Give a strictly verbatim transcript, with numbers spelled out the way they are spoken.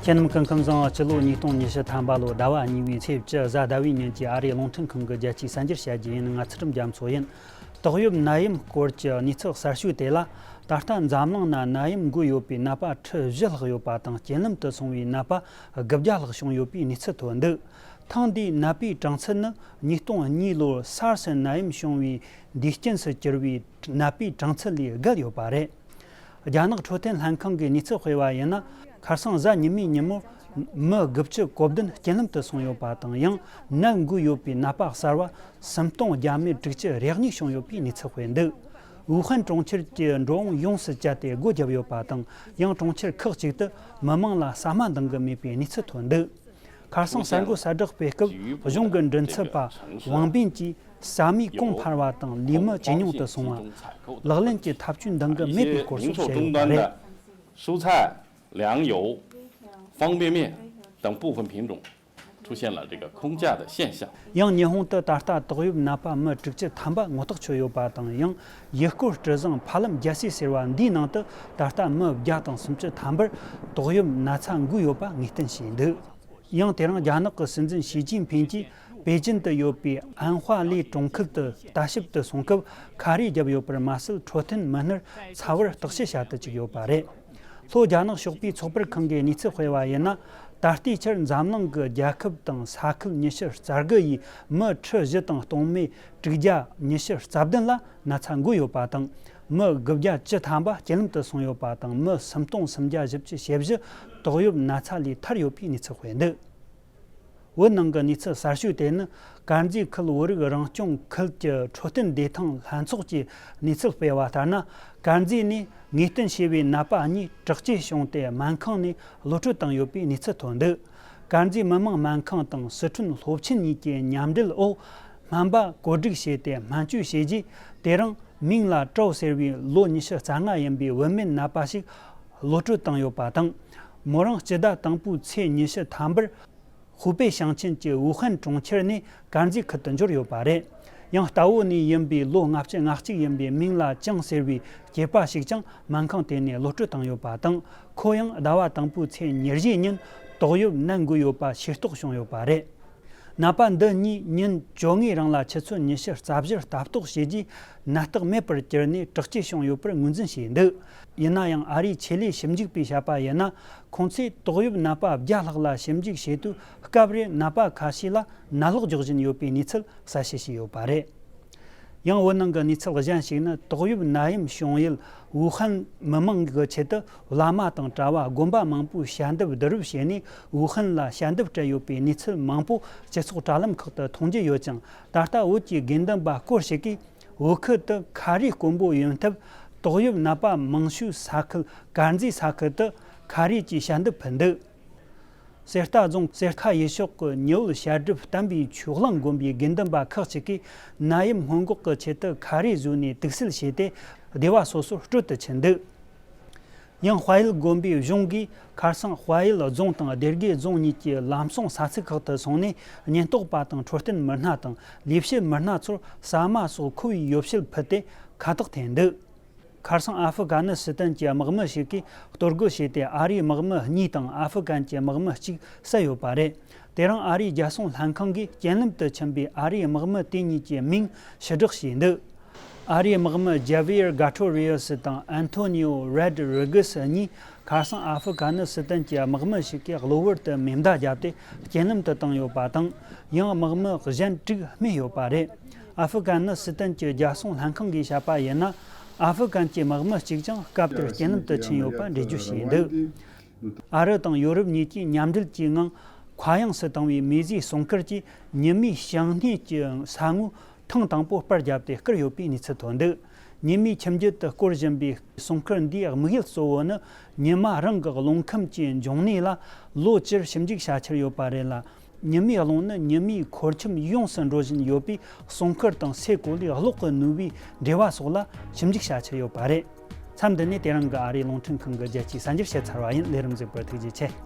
ཁྱེད་རྣམས་སྐུ་ཁམས་བཟང་། སྤྱི་ལོ་ཉིས་སྟོང་ཉི་ཤུ་ཐམ་པ་ལོ་ཟླ་བ་གཉིས་པའི་ཚེས་བཅུ་གཟའ་ཟླ་བའི་ཉིན་གྱི་ཨ་རིའི་རླུང་འཕྲིན་ཁང་གི་རྒྱལ་སྤྱིའི་གསར་འགྱུར་བཤད་རྒྱུ་ཡིན། ང་ཚུལ་ཁྲིམས་རྒྱ་མཚོ་ཡིན། ཏོག་དབྱིབས་ནད་ཡམས་སྐོར་གྱི་གནས་ཚུལ་གསར་ཤོས་དེ་ལ། ད་ལྟ་འཛམ་གླིང་ན་ནད་ཡམས་འགོས་ཡོད་པའི་ནད་པ་ཁྲི་བཞི་ལྷག་ཡོད་པ་དང་། རྐྱེན་ལམ་དུ་སོང་བའི་ནད་པ་དགུ་བརྒྱ་ལྷག་བྱུང་ཡོད་པའི་གནས་ཚུལ་ཐོན་འདུག་ཐེངས་འདིའི་ནད་པའི་གྲངས་ཚད་ནི་ཉིས་སྟོང་གཉིས་ལོར་སཱར་སི་ནད་ཡམས་བྱུང་བའི་དུས་རྐྱེན་སུ་གྱུར་བའི་ནད་པའི་གྲངས་ཚད་ལས་བརྒལ་ཡོད་པ་རེད། རྒྱ་ནག་འཕྲོད་བསྟེན་ལྷན་ཁང་གིས་གནས་ཚུལ་སྤེལ་བ་ཡིན་ན། ཁ་སང་གཟའ་ཉི་མའི་ཉིན་མོར་མི་དགུ་བཅུ་གོ་བདུན་རྐྱེན་ལམ་དུ་སོང་ཡོད་པ་དང་། ཡང་ནད་འགོས་ཡོད་པའི་ནད་པ་གསར་བ་སུམ་སྟོང་བརྒྱ་མེད་དྲུག་ཅུ་རེ་གཉིས་བྱུང་ཡོད་པའི་གནས་ཚུལ་སྤེལ་འདུག་ཝུ་ཧན་གྲོང་ཁྱེར་གྱི་འགྲོ་འོང་ཡོངས་སུ་བཅད་དེ་སྒོ་བརྒྱབ་ཡོད་པ་དང་། ཡང་གྲོང་ཁྱེར་ཁག་ཅིག་ཏུ་མི་མང་ལ་ཟ་མ་འདང་གི་མེད་པའི་གནས་ཚུལ་ཐོན་འདུག་ཁ་སང་གསར་འགོད་གསལ་བསྒྲགས་སྤེལ་སྐབས། གཞུང་གི་མགྲིན་ཚབ་པ་ཝང་པིན་གྱིས། ཟ་མའི་གོང་འཕར་བ་དང་། ལས་མི་ཇེ་ཉུང་དུ་སོང་བ། ལག་ལེན་གྱི་ཐབས་ཇུས་འདང་གི་མེད་པའི་སྐོར་སོགས་བཤད་ཡོད་པ་རེད། 蔬菜、粮油、方便面等部分品种出现了这个空价的现象。 ཡང་ཉི་ཧོང་དུ་ད་ལྟ་ཏོག་དབྱིབས་ནད་པ་མི་དྲུག་ཅུ་ཐམ་པ་ངོ་ཐག་ཆོད་ཡོད་པ་དང་། ཡང་ཡུལ་སྐོར་གྲུ་གཟིངས་ཕ་ལམ་རྒྱལ་སྲས་ཟེར་བ་འདིའི་ནང་དུ་ད་ལྟ་མི་བརྒྱ་དང་སུམ་ཅུ་ཐམ་པར་ཏོག་དབྱིབས་ན་ཚ་འགོས་ཡོད་པ་ངེས་གཏན་བྱས་འདུག་ཡང་དེ་རིང་རྒྱ་ནག་གི་སྲིད་འཛིན་ཞི་ཅིན་ཕིང་གིས་པེ་ཅིན་དུ་ཡོད་པའི་ཨན་ཧྭ་ལི་གྲོང་ཁུལ་དུ་ལྟ་ཞིབ་ཏུ་སོང་སྐབས། ཁ་རས་བརྒྱབ་ཡོད་པར་མ་ཟད། འཕྲོད་བསྟེན་མི་སྣར་ཚ་བར་བརྟག་དཔྱད་བྱ་དུ་བཅུག་ཡོད་པ་རེད། ལྷོ་རྒྱ་ནག་ཕྱོགས་པའི་ཚོགས་པར་ཁང་གིས་གནས་ཚུལ་སྤེལ་བ་ཡིན་ན། ད་ལྟའི་ཆར་འཛམ་གླིང་གི་རྒྱལ་ཁབ་དང་ས་ཁུལ་ཉི་ཤུ་རྩ་དགུ་ཡི་མི་ཁྲི་བཞི་དང་སྟོང་མེད་དྲུག་བརྒྱ་ཉི་ཤུ་རྩ་བདུན་ལ་ན་ཚ་འགོས་ཡོད་པ་དང་། མི་དགུ་བརྒྱ་བཅུ་ཐམ་པ་རྐྱེན་ལམ་དུ་སོང་ཡོད་པ་དང་། མི་སུམ་སྟོང་སུམ་བརྒྱ་བཞི་བཅུ་ཞེ་བཞི་ཏོག་དབྱིབས་ན་ཚ་ལས་ཐར་ཡོད་པའི་གནས་ཚུལ་སྤེལ་འདུག་བོད་ནང་གི་གནས་ཚུལ་གསར་ཤོས་དེ་ནི། དཀར་མཛེས་ཁུལ་བོད་རིགས་རང་སྐྱོང་ཁུལ་གྱི་འཕྲོད་བསྟེན་བདེ་ཐང་ལྷན་ཚོགས་ཀྱིས་གནས་ཚུལ་སྤེལ་བ་ལྟར་ན། དཀར་མཛེས་ནས་ངེས་གཏན་བྱས་པའི་ནད་པ་གཉིས་དྲག་སྐྱེད་བྱུང་སྟེ། སྨན་ཁང་ནས་གློད་གྲོལ་བཏང་ཡོད་པའི་གནས་ཚུལ་ཐོན་འདུག་དཀར་མཛེས་མི་དམངས་སྨན་ཁང་དང་སི་ཁྲོན་སློབ་ཆེན་གཉིས་ཀྱི་མཉམ་འབྲེལ་འོག་སྨན་པ་བཀོད་སྒྲིག་བྱས་ཏེ། སྨན་བཅོས་བྱས་རྗེས། དེ་རིང་མིང་ལ་ཀྲའོ་ཟེར་བའི་ལོ་ཉི་ཤུ་རྩ་ལྔ་ཡིན་པའི་བུད་མེད་ནད་པ་ཞིག་གློད་གྲོལ་བཏང་ཡོད་པ་དང་། མོ་རང་སྤྱི་ཟླ་དང་པོའི་ཚེས་ཉི་ཤུ་ཐམ་པར། ཧུའུ་པེ་ཞིང་ཆེན་གྱི་ཝུ་ཧན་གྲོང་ཁྱེར་ནས་དཀར་མཛེས་ཁུལ་དུ་འབྱོར་ཡོད་པ་རེད། ཡང་རྟ་བོ་ནས་ཡིན་པའི་ལོ་ལྔ་བཅུ་ང་གཅིག་ཡིན་པའི་མིང་ལ་ཅང་ཟེར་བའི་སྐྱེས་པ་ཞིག་ཀྱང་སྨན་ཁང་དེ་ནས་གློད་གྲོལ་བཏང་ཡོད་པ་དང་། ཁོ་ཡང་ཟླ་བ་དང་པོའི་ཚེས་ཉེར་བཞི་ཉིན་ཏོག་དབྱིབས་ནད་འགོས་ཡོད་པ་ཤེས་རྟོགས་བྱུང་ཡོད་པ་རེད། ནད་པ་འདི་གཉིས་ཉིན་བཅོ་ལྔའི་རིང་ལ་ཆུ་ཚོད་ཉི་ཤུ་རྩ་བཞིར་ལྟ་རྟོག་བྱས་རྗེས། ནད་རྟགས་མེད་པར་གྱུར་ནས་དྲག་སྐྱེད་བྱུང་ཡོད་པར་ངོས་འཛིན་བྱས་འདུག་ཡིན་ན་ཡང་། ཨ་རིའི་ཆེད་ལས་ཞིབ་འཇུག་པས་བཤད་པ་ཡིན་ན། ཁོང་ཚོས་ཏོག་དབྱིབས་ནད་པ་བརྒྱ་ལྷག་ལ་ཞིབ་འཇུག་བྱེད་དུས། སྐབས་རེ་ནད་པ་ཁ་ཤས་ལ་ནད་ལོག་འཇོག་བཞིན་ཡོད་པའི་གནས་ཚུལ་གསལ་བཤད་བྱས་ཡོད་པ་རེད། ཡང་བོད་ནང་གི་གནས་ཚུལ་གཞན་ཞིག་ནི། ཏོག་དབྱིབས་ནད་ཡམས་བྱུང་ཡུལ་ཝུ་ཧན་མི་མང་གི་ཆེད་དུ། བླ་མ་དང་གྲྭ་བ་དགོན་པ་མང་པོས་ཞལ་འདེབས་བསྡུ་རུབ་བྱས་ནས། ཝུ་ཧན་ལ་ཞལ་འདེབས་སྤྲད་ཡོད་པའི་གནས་ཚུལ་མང་པོ་སྤྱི་ཚོགས་དྲ་ལམ་ཁག་ཏུ་མཐོང་རྒྱུ་ཡོད་ཅིང་། ད་ལྟ་བོད་ཀྱི་དགེ་འདུན་པ་སྐོར་ཞིག་གིས། བོད་ཁུལ་དུ་ཁ་རས་དཀོན་པོ་ཡོང་ཐབས། ཏོག་དབྱིབས་ནད་པ་མང་ཤོས་ས་ཁུལ་དཀར་མཛེས་ས་ཁུལ་དུ་ཁ་རས་ཀྱི་ཞལ་འདེབས་ཕུལ་འདུག་གསེར་རྟ་རྫོང་གསེར་ཁ་ཡུལ་ཤོག་གི་ཉི་འོད་བཤད་སྒྲུབ་བསྟན་པའི་ཆོས་གླིང་དགོན་པའི་དགེ་འདུན་པ་ཁག་ཅིག་གིས། ནད་ཡམས་སྔོན་འགོག་གི་ཆེད་དུ་ཁ་རས་བཟོས་ནས་དུག་སེལ་བྱས་ཏེ། སྡེ་བ་སོ་སོར་སྤྲོད་དུ་ཕྱིན་འདུག་ཡང་དཔལ་ཡུལ་དགོན་པའི་གཞུང་གིས། ཁ་སང་དཔལ་ཡུལ་རྫོང་དང་སྡེ་དགེ་རྫོང་གཉིས་ཀྱི་ལམ་སྲུང་ས་ཚིགས་ཁག་ཏུ་སོང་ནས། ཉེན་རྟོག་པ་དང་འཕྲོད་བསྟེན་མི་སྣ་དང་ལས་བྱེད་མི་སྣ་ཚོར་ཟ་མ་སོགས་མཁོ་བའི་ཡོ་བྱད་ཕུལ་ཏེ་ཁ་བཏགས་འཐེན་འདུག་ཁ་སང་ཨ་ཧྥུ་གྷ་ནི་སི་ཐན་གྱི་དམག་མི་ཞིག་གིས་གཏོར་རྒོལ་བྱས་ཏེ། ཨ་རིའི་དམག་མི་གཉིས་དང་ཨ་ཧྥུ་གན་གྱི་དམག་མི་གཅིག་བསད་ཡོད་པ་རེད། དེ་རིང་ཨ་རིའི་རྒྱལ་སྲུང་ལྷན་ཁང་གིས་རྐྱེན་ལམ་དུ་ཕྱིན་པའི་ཨ་རིའི་དམག་མི་དེ་གཉིས་ཀྱི་མིང་ཕྱིར་བསྒྲགས་བྱས་འདུག་ཨ་རིའི་དམག་མི་ཇ་ཝི་ཡར་གྷ་ཊོ་རི་ཡོ་སི་དང་ཨན་ཐོ་ནི་ཡོ་རེད་རི་གིས་གཉིས། ཁ་སང་ཨ་ཧྥུ་གྷ་ནི་སི་ཐན་གྱི་དམག་མི་ཞིག་གིས་གློ་བུར་དུ་མེ་མདའ་བརྒྱབ་སྟེ་རྐྱེན་ལམ་དུ་བཏང་ཡོད་པ་དང་། ཡང་དམག་མི་གཞན་དྲུག་རྨས་ཡོད་པ་རེད། ཨ་ཧྥུ་གྷ་ནི་སི་ཐན་གྱི་རྒྱལ་སྲུང་ལྷན་ཁང་གིས་བཤད་པ་ཡིན་ན། ཨ་ཧྥུ་གྷན་གྱི་དམག་མི་གཅིག་ཀྱང་སྐབས་དེར་རྐྱེན་ལམ་དུ་ཕྱིན་ཡོད་པ་འགྲེལ་བརྗོད་བྱས་འདུག་ཨ་རི་དང་ཡོ་རོབ་གཉིས་ཀྱིས་མཉམ་འབྲེལ་གྱི་ངང་། མཁའ་དབྱིངས་སུ་བཏང་བའི་མེ་ཟོན་སྲུང་སྐར་གྱིས་ཉི་མའི་བྱང་སྣེ་གྱི་ས་ངོས་ཐེངས་དང་པོ་སྤར་བརྒྱབ་སྟེ་བསྐུར་ཡོད་པའི་གནས་ཚུལ་ཐོན་འདུག་ཉི་མའི་ཁྱིམ་རྒྱུད་དུ་སྐོར་བཞིན་པའི་སྲུང་སྐར་འདིའི་དམིགས་ཡུལ་གཙོ་བོ་ནི། ཉི་མ་རང་གི་རླུང་ཁམས་ཀྱི་འབྱུང་གནས་ལ་ལོ་བཅུར་ཞིབ་འཇུག་བྱ་འཆར་ཡོད་པ་རེད་ལ། ཉི་མའི་རླུང་ནི་ཉི་མའི་འཁོར་ཁྱིམ་ཡོངས་སུ་འགྲོ་བཞིན་ཡོད་པས། སྲུང་སྐར་དང་སའི་གོ་ལའི་གློག་གི་ནུས་པའི་འབྲེལ་བ་སོགས་ལ་ཞིབ་འཇུག་བྱ་འཆར་ཡོད་པ་རེད། མཚམས་འདི་ནས་དེ་རིང་གི་ཨ་རིའི་རླུང་འཕྲིན་ཁང་གི་རྒྱལ་སྤྱིའི་གསར་འགྱུར་བཤད་ཚར་བ་ཡིན། ལས་རིམ་གཟིགས་པར་ཐུགས་རྗེ་ཆེ།